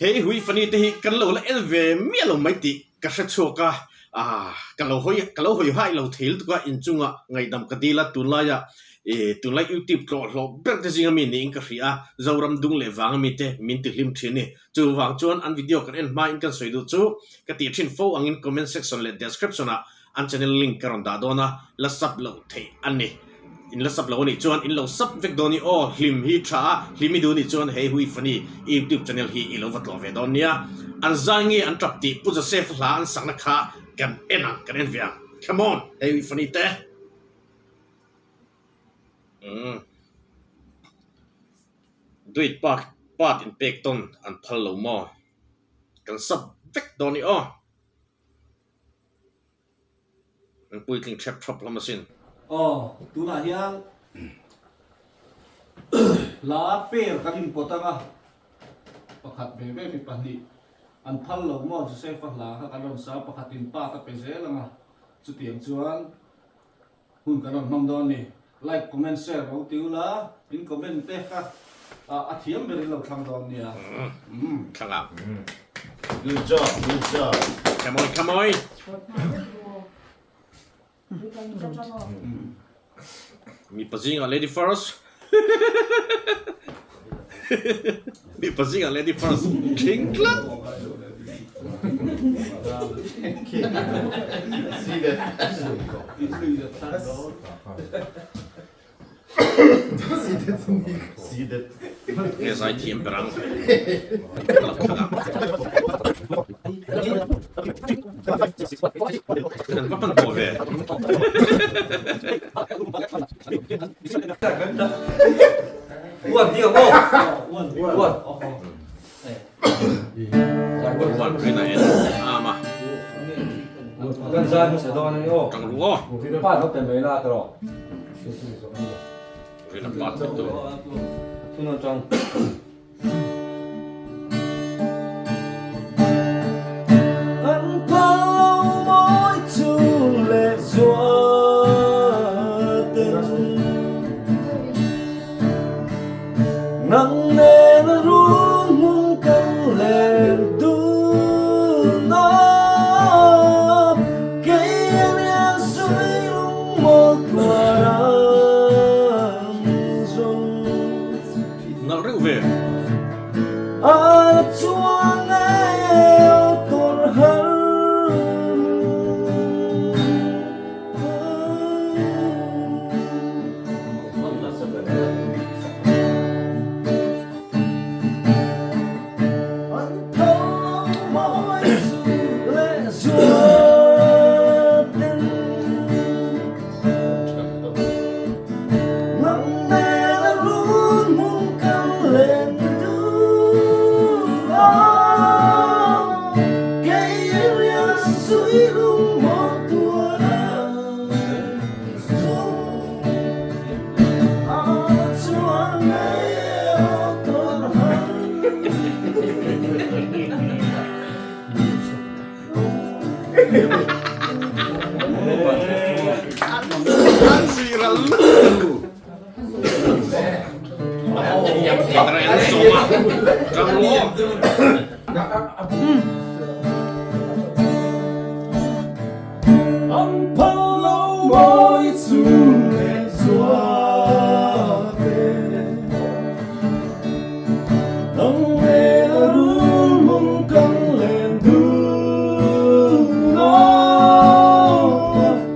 Hei hui funny te hi kan lo la en ve miah lo mai tih ka hre chhuak a, ah ka lo hawi ka lo hawi hai lo thei lutuk a inchungah ngaihdam ka dil a tunlaia ih tunlai youtube tlawh hlawh ber te zinga mi niin ka hria a, Zoram dung leh vanga mite min ti hlim thin a ni. Chuvang chuan an video kan en hmain kan sawi duh chu ka tih thin fo angin comment section leh description ah An channel link ka rawn dah dawn a, la sub loh theih a ni. In la sub lo a nih chuan in lo sub vek dawn i aw, hlim hi tha a, hlim i duh nih chuan hei hui funny youtube channel hi i lo va tlawh ve dawn nia. An zai nge an tap tih Pu Joseph hla an sakna kha kan en ang, kan en ve ang. Come on, hei hui funny te. Umm. Duit part part in pek tawn an phal lo maw? Kan sub vek dawn i aw. An puitling hrep hrep hlawm asin. Aw, tunah hian hla per kan inpawt ang a, pakhat ve ve mi pahnih an phal lo maw Joseph-a hla kha kan rawn sa a, pakhatin part a pe zel ang a, chutiang chuan Hun kan rawn hmang dawn a ni. Like, comment, share lo ti ula, in comment te kha a thiam ber in lo thlang dawn nia. Thlang ang. Good job, good job. Come on, come on. Mipa zingah lady first. Mipa zingah lady first thing tlat. Nge zai thiam ber ang. Kan va hman tawh ve. Uan hi ang aw. Uan. Uan. Uan rin a en am a. Kan zai hmasa dawn a ni aw. Tang ru aw. Pa lo pe mai la tawh. Rin a pat tu. Thunawn tang. An phal lo mawi chu leh zuaten Nang nen a run hmun kan len dun a Kei a rian sui lung mawl tuar an zawng. Nalh reuh ve. A chuang e tur har. An tho mawi chu leh zuatin. Nang nen a run hmun kan len duh a, Kei rian sui lung maw tuar a zung a chuan ngei aw tuar har. An ziral lutuk. An sawm a, tang ru aw. An phal lo mawi chu leh zuate. Nang nen a rul mung kan len dun a,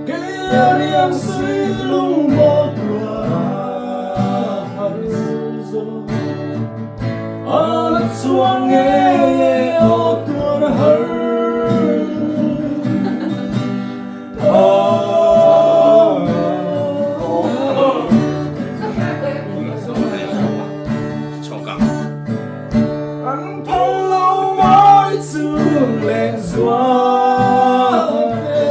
Kei a riang sui lung maw tuar har zo. A la chuang ngei e aw tuar har. An phal lo mawi chung leh zual te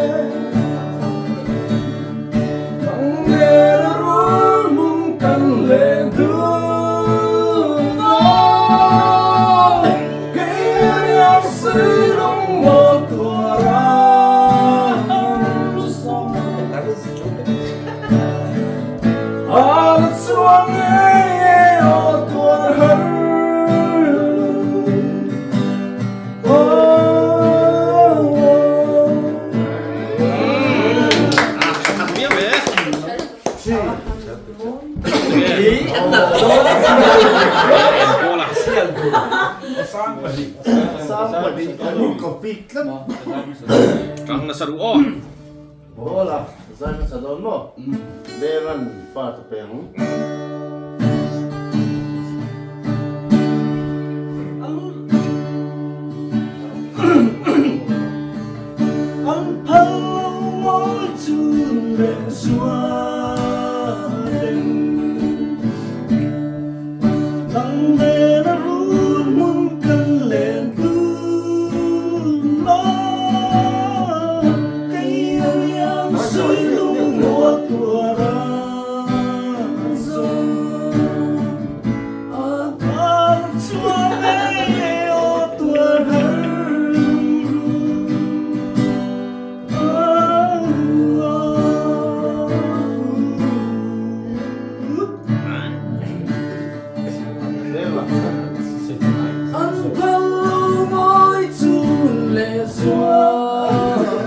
Nang nen a rul hmun kan leh dun a Kei riang sui lung maw tuar a A la chuang ngei e aw tuar har. Sang pahnih. Sang pahnih kan in copy tlat. Tang nasa ru aw. Bola zai hmasa dawn maw? Dengan part a pe ang. An phal lo mawi chun leh zual den. Nang nen a run hmun kan len tun a, kei a riang sui lung mual tuar a zawng. A tuar chuan e aw tuar har An phal lo mawi chun leh zual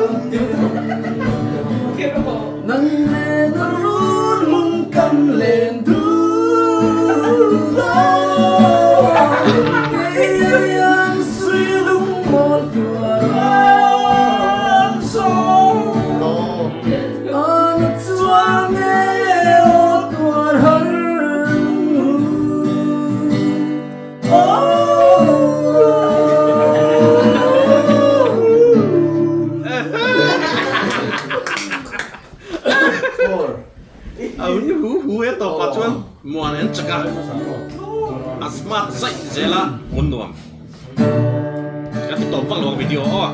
Nang nen a run hmun kan len dun a Kei riang sui lung mawl tuar an zawng An chuan e aw tuar har Aun hu hu e tawpah chuan muan en chak a, a smart zaih zel a hmun nuam. Ka ti tawp vak lo ang video aw.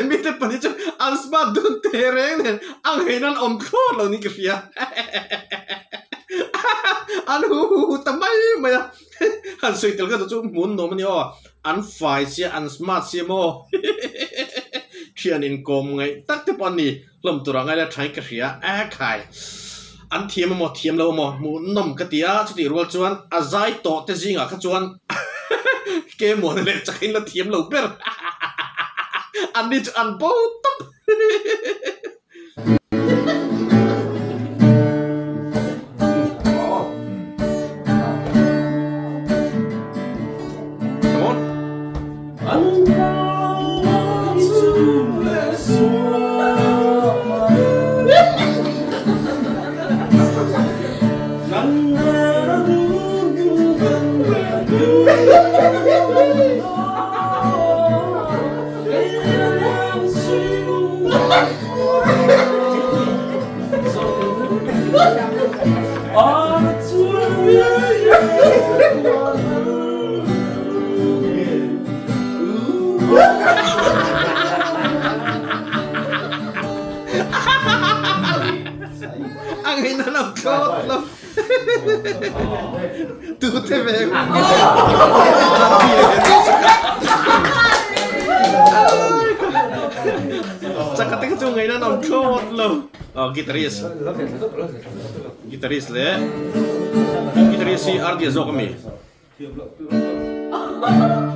Mite pahnih chu an smart dun teh reng nen a nghein an awm thlawt lo niin ka hria. An hu hu hu ta mai mai a. Han sawi tel kha chu hmun nuam a ni aw. An fai sia, an smart sia maw? Thian inkawm ngaih tak te pawh an ni. Hlawm tur ah ngaila thain ka hria. A khai! An thiam emaw thiam lo emaw hmuhnawm ka ti a, chutih rual chuan a zai tawh te zingah kha chuan ke muan leh chakhin la thiam lo ber. Anni chu an bo tawp. Come on. Ang ina ng throat lo. Tute ve. Chakate kha chu ngaihna an awm thlawt lo. Aw guitarist. Guitarist leh guitarist hi RD zawk ami. Ang ruang.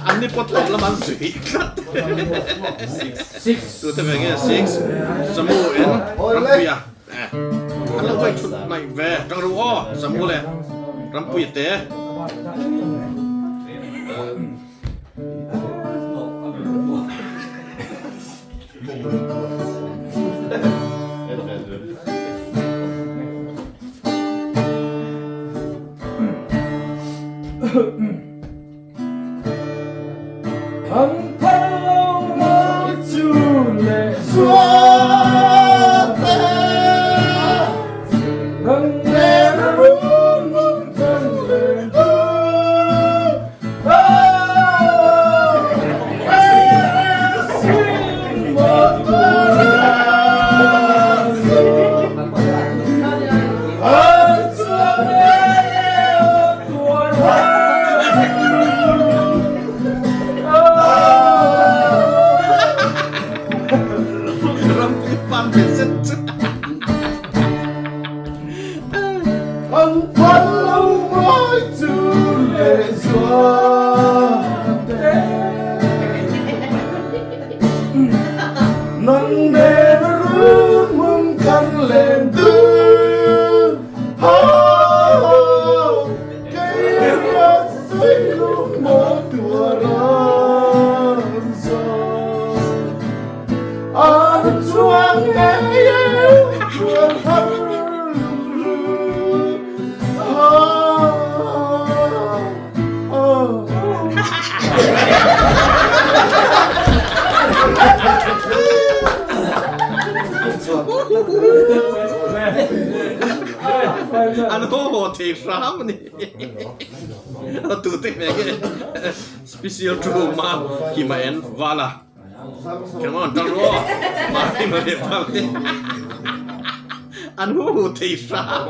An ni pawt tawp lam an zui tlat. Tute ve nge six Samu in Rampuia an lo vai thut hnaih ve tang ru aw Samu leh Rampuia te. An haw haw thei hram a ni. Tute hmel nge special thu ma hima en vala. Come on tang rawh ma hima leh val te. An haw haw thei hram.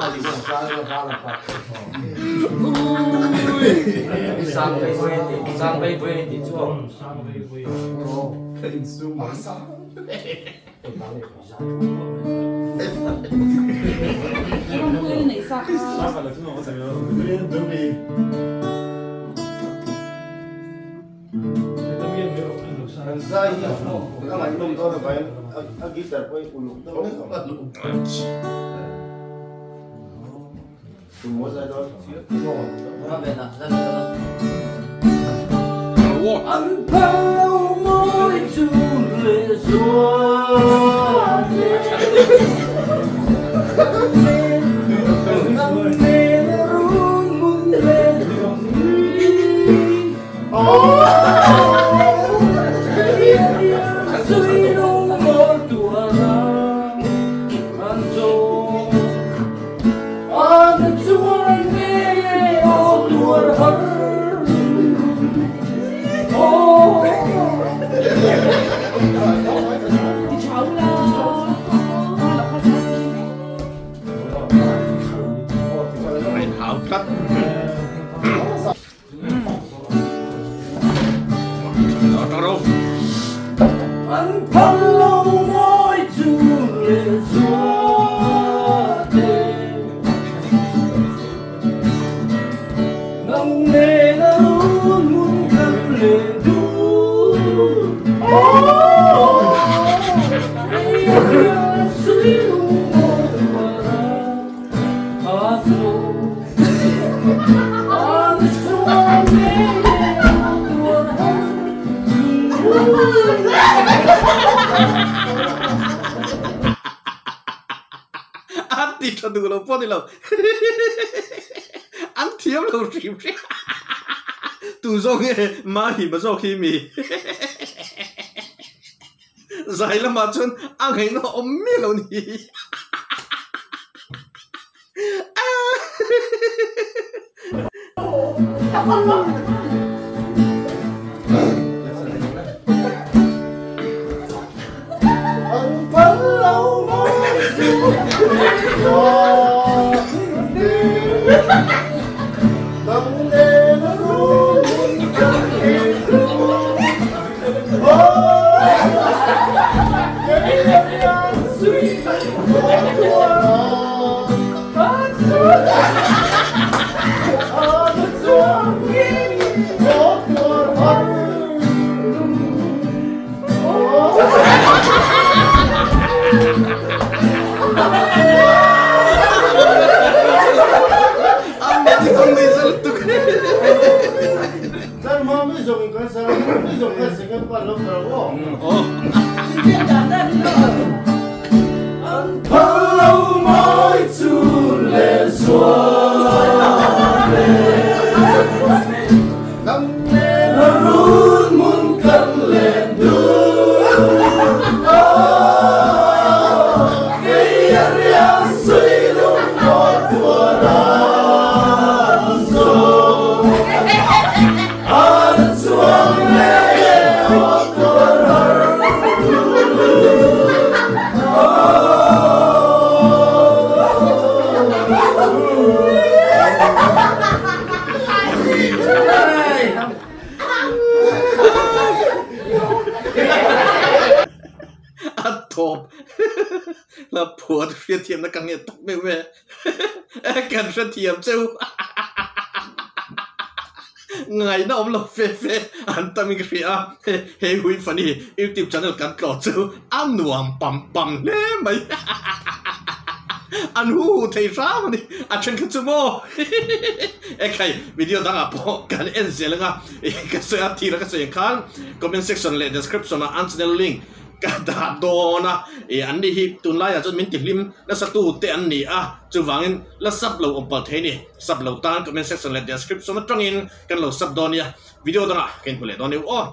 An ti tha duh lo pawh ni lo an thiam lo hrim hrim tu zawk nge mahima zawk hi mi zai lamah chuan a ngaihna awm miah lo ni. A tawp la phuat hriathiamna ka nge tak meuh e kan hrethiam cheu ngaihna awm lo fe fe an tam in ka hria a he hui funny youtube channel kan tlawh chu a nuam pam pam hle mai an hu hu thei hram a ni a then kha chu maw ekhai video dangah pawh kan en zel anga ka sawi a thir a ka sawi ang khan comment section leh description ah an channel link ka dah dawn a ih an ni hi tunlaiah chuan min tihlim nasa tu te an ni a chuvangin la sub lo awm palh thei a ni sub lo tan comment section leh description atangin kan lo sub dawn nia video dangah ka inhmu leh dawn nia aw.